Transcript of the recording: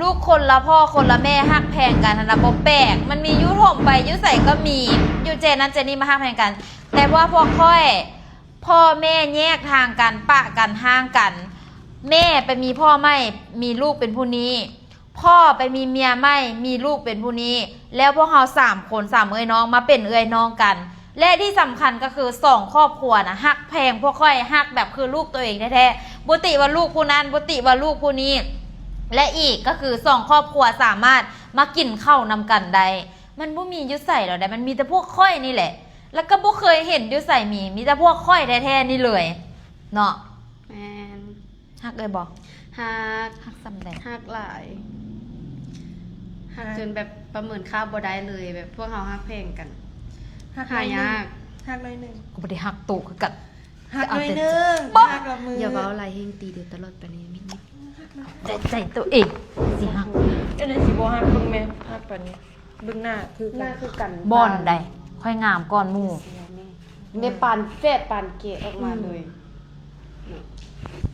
ລູກຄົນລະພໍ່ຄົນລະແມ່ຮັກແພງກັນຫັ້ນນະ ບໍ່ແປກ ມັນມີຢູ່ທົ່ວໄປ ຢູ່ໃສກໍມີ ຢູ່ເຈນັ້ນເຈນີ້ມາຮັກແພງກັນ. ແຕ່ວ່າພວກຂ້ອຍ ພໍ່ແມ່ແຍກທາງກັນ ປະກັນ ຮ້າງກັນ ແມ່ໄປມີພໍ່ໃໝ່ ມີລູກເປັນຜູ້ນີ້ ພໍ່ໄປມີເມຍໃໝ່ ມີລູກເປັນຜູ້ນີ້ ແລ້ວພວກເຮົາສາມຄົນ ສາມເອື້ອຍນ້ອງ ມາເປັນເອື້ອຍນ້ອງກັນ ແລະທີ່ສຳຄັນກໍຄືສອງຄອບຄົວນະ ຮັກແພງພວກຂ້ອຍ ຮັກແບບຄືລູກໂຕເອງແທ້ໆ ບໍ່ຕິວ່າລູກຜູ້ນັ້ນ ບໍ່ຕິວ່າລູກຜູ້ນີ້ ແລະອີກກໍຄືສອງຄອບຄົວສາມາດມາກິນເຂົ້ານຳກັນໄດ້. ມັນບໍ່ມີຢູ່ໃສແລ້ວໃດ໋ ມັນມີແຕ່ພວກຂ້ອຍນີ້ແຫຼະ ແລ້ວກໍບໍ່ເຄີຍເຫັນຢູ່ໃສມີ ມີແຕ່ພວກຂ້ອຍແທ້ໆນີ້ເລີຍເນາະ. ແມ່ນ. ຮັກເອີຍບໍ່? ຮັກ. ຮັກສ່ຳໃດ? ຮັກຫຼາຍ ຮັກຈົນແບບປະເມີນຄ່າບໍ່ໄດ້ເລີຍ ແບບພວກເຮົາຮັກແພງກັນ ຮັກໜ້ອຍໜຶ່ງ ຫາຍາກ ຮັກໜ້ອຍໜຶ່ງ ກໍບໍ່ໄດ້ຮັກໂຕຄືກັນ ຮັກໜ້ອຍໜຶ່ງ ບໍ່ ຮັກລະມື ຢ່າເວົ້າຫຼາຍແຮງ ຕີດຽວຕະຫຼອດໄປນີ້ ໃຈ ໃຈໂຕເອງຊິຮັກ ອັນນັ້ນຊິບໍ່ຮັກ ເບິ່ງແມ່ ຮັກປານນີ້ ເບິ່ງໜ້າຄືກັນ ໜ້າຄືກັນ ບ່ອນໃດ ຂ້ອຍງາມກ່ອນໝູ່ ແມ່ປານແຝດປານແກະອອກມາເລີຍ. ອືມ.